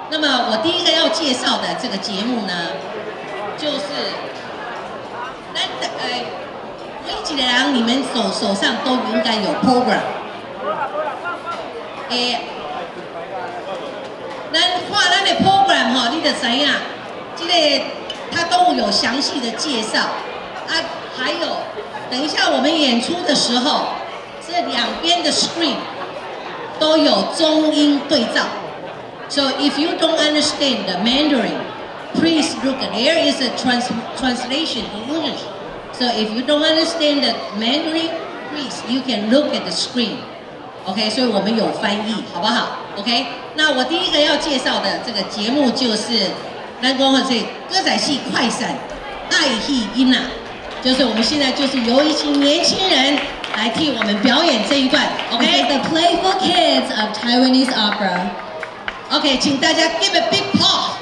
那麼我第一個要介紹的這個節目呢，就是咱每一個人你們手上都應該有 program。咱看咱的 program 吼，你就知影，這個它都有詳細的介紹啊，還有等一下我們演出的時候，這兩邊的 screen 都有中英對照。So if you don't understand the Mandarin, please look. There is a translation in English. So if you don't understand the Mandarin, please you can look at the screen. OK，所以我們有翻譯，好不好？OK，那我第一個要介紹的這個節目就是咱講的這歌仔戲快閃愛戲囡仔，就是我們現在就是由一群年輕人來替我們表演這一段。OK， The playful kids of Taiwanese opera. OK，請大家 give a big pop。